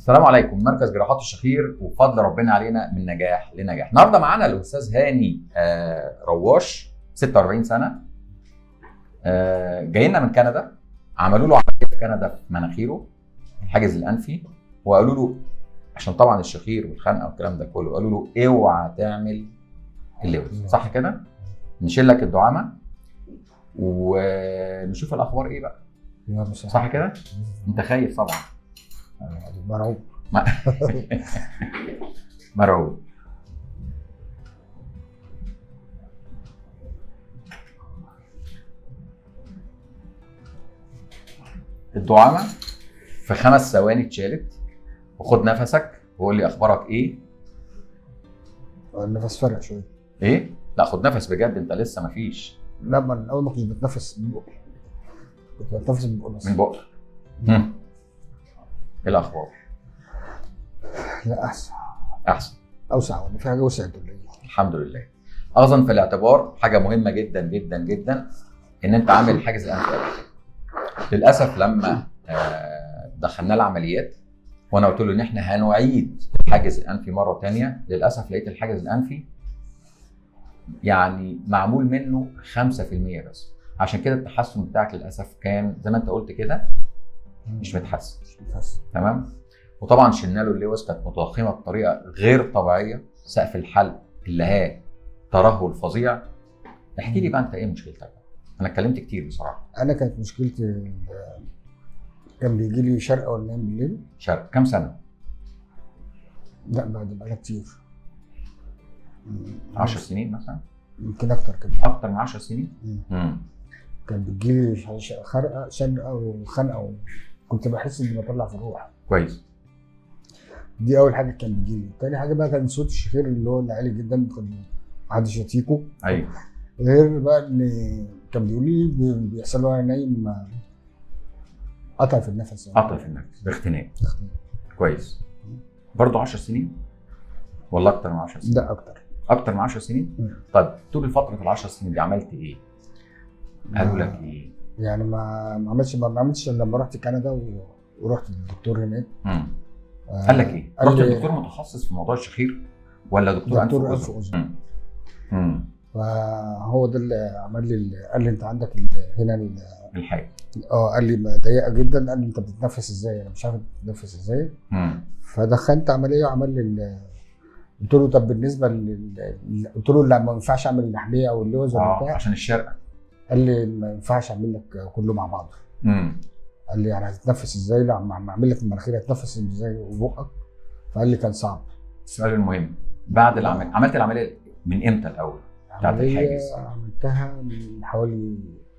السلام عليكم. مركز جراحات الشخير وفضل ربنا علينا من نجاح لنجاح. النهارده معانا الاستاذ هاني رواش، 46 سنة، جاي لنا من كندا. عملوا له عملية في كندا في مناخيره، الحاجز الانفي، وقالوا له عشان طبعا الشخير والخنقه والكلام ده كله، قالوا له اوعى تعمل اللوز، صح كده؟ نشيل لك الدعامه ونشوف الاخبار ايه بقى، صح كده؟ انت خايف طبعا. مرعوب. مرعوب. الدعامه في 5 ثواني اتشالت. وخد نفسك وقول لي اخبارك ايه. النفس فرق شوية. ايه؟ لا خد نفس بجد، انت لسه مفيش. لا، ما انا اول ما كنت بتنفس من بقي، كنت بتنفس من بقي بس. من بقك. ايه الاخبار؟ لا احسن. احسن. اوسع ولا في حاجة وسعت ولا ايه؟ الحمد لله. اظن في الاعتبار حاجة مهمة جدا جدا جدا ان انت عامل حاجز الانف قبل. للاسف لما دخلنا العمليات وانا قلت له ان احنا هنعيد الحاجز الانفي مرة ثانية، للاسف لقيت الحاجز الانفي يعني معمول منه 5% بس. عشان كده التحسن بتاعك للاسف كان زي ما انت قلت كده مش متحسن. مش متحسن. تمام. وطبعا شلنا له اللوز، كانت متضخمه بطريقة غير طبيعية، سقف الحلق اللي هي ترهل فظيع. احكي لي بقى انت ايه مشكلتك؟ انا اتكلمت كتير بصراحة. انا كانت مشكلتي كان بيجي لي شرقه وانا نايم بالليل. شرق كام سنة؟ لا بعد بقى كتير. 10 سنين مثلا؟ يمكن اكتر كده. اكتر من 10 سنين؟ كان بيجي لي خرقه شرقه وخنقه، وكنت بحس اني بطلع في الروح. كويس. دي اول حاجة كان بيجي لي. تاني حاجة بقى كان صوت الشخير اللي هو العالي جدا، كان محدش يطيقه. ايوه. غير بقى ان كان بيقول لي بيحصل له وانا نايم قطع في النفس يعني. قطع في النفس، باختناق. كويس. برضه 10 سنين ولا اكتر من 10 سنين؟ لا اكتر. اكتر من 10 سنين؟ طيب طول فترة ال 10 سنين دي عملت ايه؟ قالوا لك ايه؟ يعني ما عملتش لما رحت كندا ورحت للدكتور هناك. قال لك ايه؟ رحت لدكتور متخصص في موضوع الشخير ولا دكتور انف واذن؟ فهو ده اللي عمل لي، قال لي انت عندك هنا الحاجة. قال لي ضيقه جدا، قال لي انت بتتنفس ازاي؟ انا مش عارف بتتنفس ازاي. فدخلت عملية وعمل لي، قلت له طب بالنسبة قلت له لا ما ينفعش اعمل اللحميه او اللوز ولا بتاع عشان الشرقه. قال لي ما ينفعش اعمل لك كله مع بعضه. قال لي يعني هتتنفس ازاي؟ لا ما اعمل لك المناخير هتتنفس ازاي وبقك؟ فقال لي كان صعب. السؤال المهم بعد العملية، عملت العملية من امتى الاول؟ بتاعت الحاجز؟ عملتها من حوالي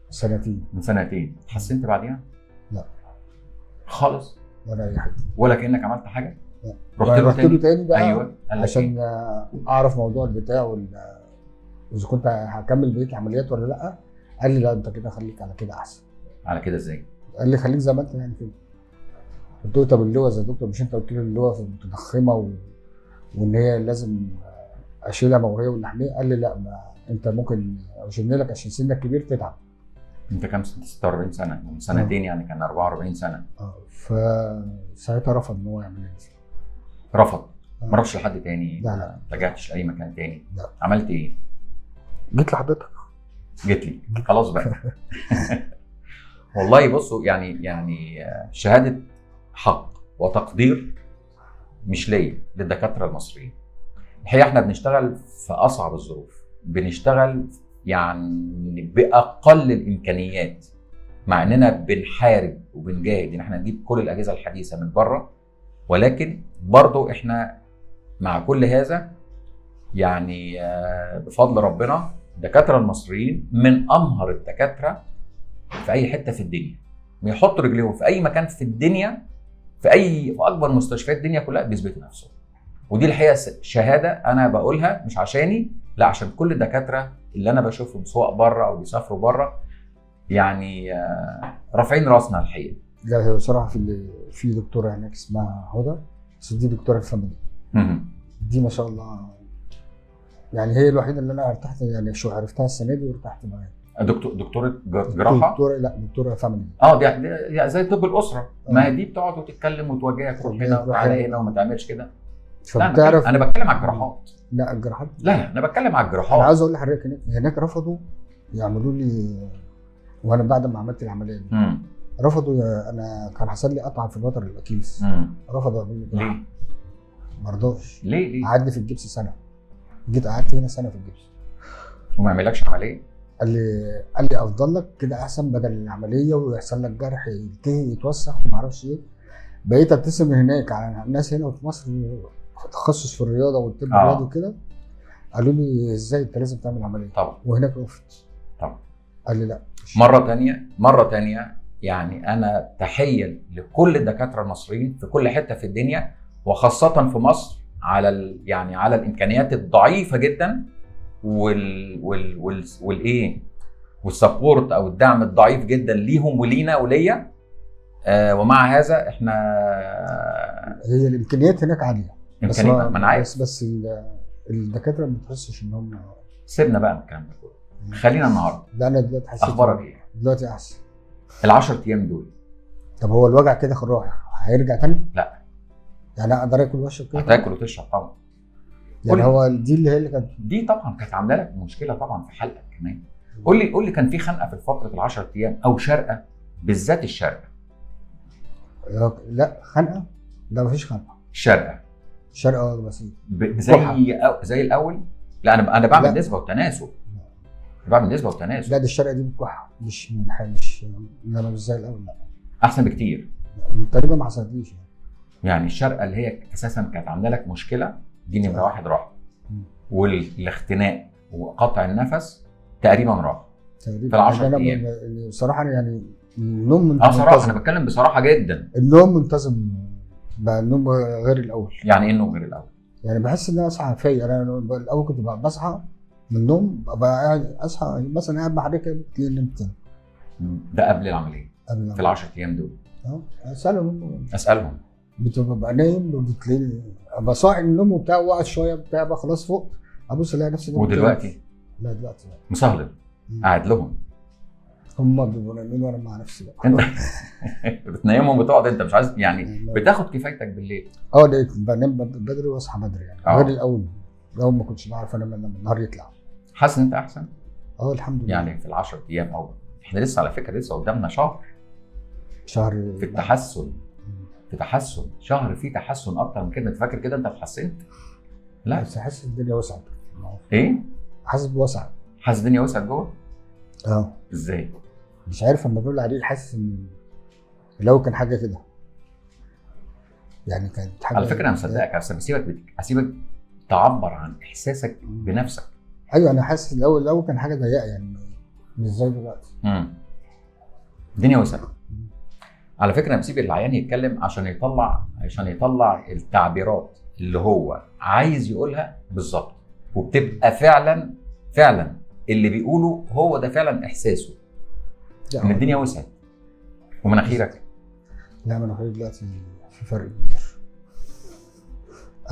سنتين. من سنتين. اتحسنت بعديها؟ لا خالص ولا اي حاجة، ولا كانك عملت حاجة؟ لا. رحت له تاني بقى. ايوه. عشان اعرف موضوع البتاع واذا كنت هكمل بقية العمليات ولا لا. قال لي لا انت كده خليك على كده احسن. على كده ازاي؟ قال لي خليك زي ما انت يعني كده. قلت له طب اللوز يا دكتور، مش انت قلت لي اللوز متضخمه وان هي لازم اشيلها موهيه واللحميه؟ قال لي لا، ما انت ممكن اشيلها لك عشان سنك كبير تتعب. انت كام سنة؟ 46 سنة، من سنتين يعني كان 44 سنة. فساعتها رفض ان هو يعمل لي. رفض؟ ما رحتش لحد تاني؟ لا لا. ما رجعتش لاي مكان تاني؟ لا. عملت ايه؟ جيت لحضرتك. جيت لي خلاص بقى. والله بصوا يعني شهادة حق وتقدير مش ليا، للدكاتره المصريين. الحقيقة احنا بنشتغل في اصعب الظروف، بنشتغل يعني باقل الامكانيات، مع اننا بنحارب وبنجاهد ان احنا نجيب كل الاجهزة الحديثة من بره، ولكن برضو احنا مع كل هذا يعني بفضل ربنا الدكاترة المصريين من امهر الدكاترة في اي حتة في الدنيا. بيحطوا رجليهم في اي مكان في الدنيا، في اكبر مستشفيات الدنيا كلها بيثبتوا نفسهم. ودي الحقيقة شهادة انا بقولها مش عشاني، لا عشان كل الدكاترة اللي انا بشوفهم سواء بره او بيسافروا بره، يعني رافعين راسنا الحقيقة. لا هي بصراحة في دكتورة هناك اسمها هدى، بس دي دكتورة الفاميلي. دي ما شاء الله يعني هي الوحيدة اللي انا ارتحت، يعني شو عرفتها السنة دي وارتحت معاها. دكتورة جراحه؟ دكتورة، لا دكتورة family. دي زي طب الاسرة، ما هي دي بتقعد وتتكلم وتوجهك روح هنا وتعالى هنا وما تعملش كده. فبتعرف. انا بتكلم على الجراحات. لا الجراحات لا انا بتكلم على الجراحات. انا عاوز اقول لحضرتك هناك رفضوا يعملوا لي، وانا بعد ما عملت العملية دي رفضوا. انا كان حصل لي قطع في الوتر الاكيليس، رفضوا يعملوا لي جراحه. ليه؟ ما رضاش. ليه؟ قعدني في الجبس سنة، جيت قعدت هنا سنة في الجبس وما عملكش عملية؟ قال لي افضل لك كده احسن بدل العملية ويحصل لك جرح يلتهي يتوسخ وما اعرفش ايه. بقيت ابتسم هناك على الناس هنا في مصر تخصص في الرياضة والطب الرياضي وكده، قالوا لي ازاي انت لازم تعمل عملية. طبعا. وهناك وقفت. طبعا. قال لي لا. مرة ثانية يعني انا تحية لكل الدكاترة المصريين في كل حتة في الدنيا وخاصة في مصر على يعني على الامكانيات الضعيفة جدا وال وال وال والايه وال support او الدعم الضعيف جدا ليهم ولينا وليا. ومع هذا احنا هي الامكانيات هناك عالية، امكانيات ما انا عارف، بس الدكاترة ما بتحسش ان هم. سيبنا بقى من الكلام ده كله، خلينا النهارده. لا انا دلوقتي حسيت. اخبارك ايه؟ دلوقتي احسن. ال10 ايام دول. طب هو الوجع كده راح هيرجع تاني؟ لا. يعني اقدر اكل واشرب كده؟ هتاكل وتشرب طبعا. يعني هو دي اللي هي اللي كانت دي طبعا كانت عامله لك مشكلة طبعا في حلقك كمان. قول لي كان في خنقه في فترة ال10 ايام او شرقه؟ بالذات الشرقه. لا خنقه؟ لا مفيش خنقه. شرقه. شرقه بس زي الاول؟ لا انا بعمل نسبه وتناسب. بعمل نسبه وتناسب. لا دي الشرقه دي بتكح، مش مش انما مش زي الاول. لا احسن بكتير تقريبا، ما حصلتليش يعني الشرقه اللي هي اساسا كانت عامله لك مشكلة دي نمره واحد راح، والاختناق وقطع النفس تقريبا راح تقريبا في ال10 ايام. بصراحة يعني النوم منتظم. صراحة انا بتكلم بصراحة جدا، النوم منتظم بقى، النوم غير الاول. يعني ايه النوم غير الاول؟ يعني بحس ان انا اصحى فايق. انا الاول كنت بصحى من النوم ببقى قاعد اصحى مثلا قاعد بحركة تلاقيني نمت تاني. ده قبل العملية؟ قبل في ال10 ايام دول. اسالهم. بتبقى نايم وبتلاقيني ابقى صاحي من النوم وبتاع، واقعد شوية بتاع بقى خلاص فوق، ابص الاقي نفسي. ودلوقتي؟ لا دلوقتي مسهلل قاعد لهم، هم بيبقوا نايمين وانا مع نفسي بقى. انت بتنيمهم بتقعد انت مش عايز يعني بتاخد كفايتك بالليل؟ لقيت بنام بدري واصحى بدري يعني غير الاول. الاول ما كنتش بعرف انام لما النهار يطلع. حاسس ان انت احسن؟ الحمد لله. يعني في ال10 ايام او احنا لسه على فكرة لسه قدامنا شهر في التحسن. في تحسن شهر، في تحسن اكتر من كده. انت فاكر كده انت اتحسنت؟ لا بس حاسس الدنيا وسعت. ايه؟ حاسس بوسع. حاسس الدنيا وسعت جوه؟ ازاي؟ مش عارف، اما بقول عليه حاسس ان لو كان حاجة كده يعني كانت حاجة. على فكرة انا مصدقك، بس هسيبك تعبر عن احساسك بنفسك. ايوه انا حاسس الاول كان حاجة ضيقه يعني مش زي دلوقتي. الدنيا وسعت. على فكرة انا بسيب العيان يتكلم عشان يطلع التعبيرات اللي هو عايز يقولها بالظبط، وبتبقى فعلا فعلا اللي بيقوله هو ده فعلا احساسه ان الدنيا وسعت. ومناخيرك؟ لا مناخيري دلوقتي في فرق كبير.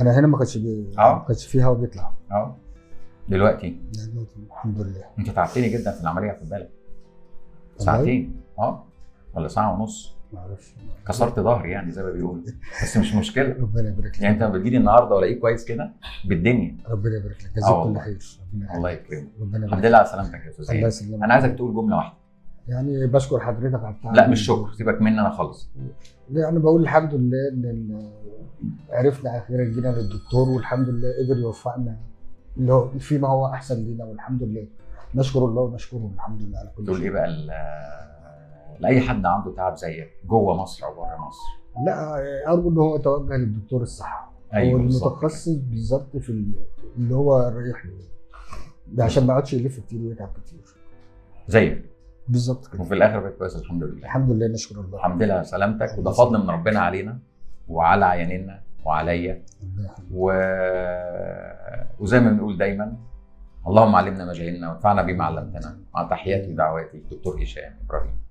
انا هنا ما كانش ما كانش فيه هواء بيطلع. دلوقتي؟ دلوقتي الحمد لله. انت تعبتني جدا في العملية، خد بالك. ساعتين ولا ساعة ونص، ما اعرفش، كسرت ظهري يعني زي ما بيقولوا، بس مش مشكلة. ربنا يبارك لك. يعني انت بتجيلي النهارده ولا ايه كويس كده بالدنيا. ربنا يبارك لك، جزاك كل خير. الله يكرمك. الحمد لله على سلامتك يا استاذ. الله يسلمك. انا عايزك تقول جملة واحدة. يعني بشكر حضرتك على التعب. لا مش شكر، سيبك مني انا خالص. يعني بقول الحمد لله ان عرفنا اخيرا جينا للدكتور، والحمد لله قدر يوفقنا اللي هو فيما هو احسن لينا، والحمد لله نشكر الله ونشكره الحمد لله على كل شيء. تقول ايه بقى لاي حد عنده تعب زيك جوه مصر او بره مصر؟ لا ارجو ان هو يتوجه للدكتور الصح. ايوه المتخصص بالظبط في اللي هو رايح له ده، عشان ما يقعدش يلف كتير ويتعب كتير زيك بالظبط كده. وفي الاخر بقيت كويس الحمد لله. الحمد لله نشكر الله. الحمد لله على سلامتك، وده فضل من ربنا علينا وعلى عياننا وعليا. وزي ما بنقول دايما، اللهم علمنا ما جهلنا وانفعنا بما علمتنا. مع تحياتي ودعواتي دكتور هشام ابراهيم.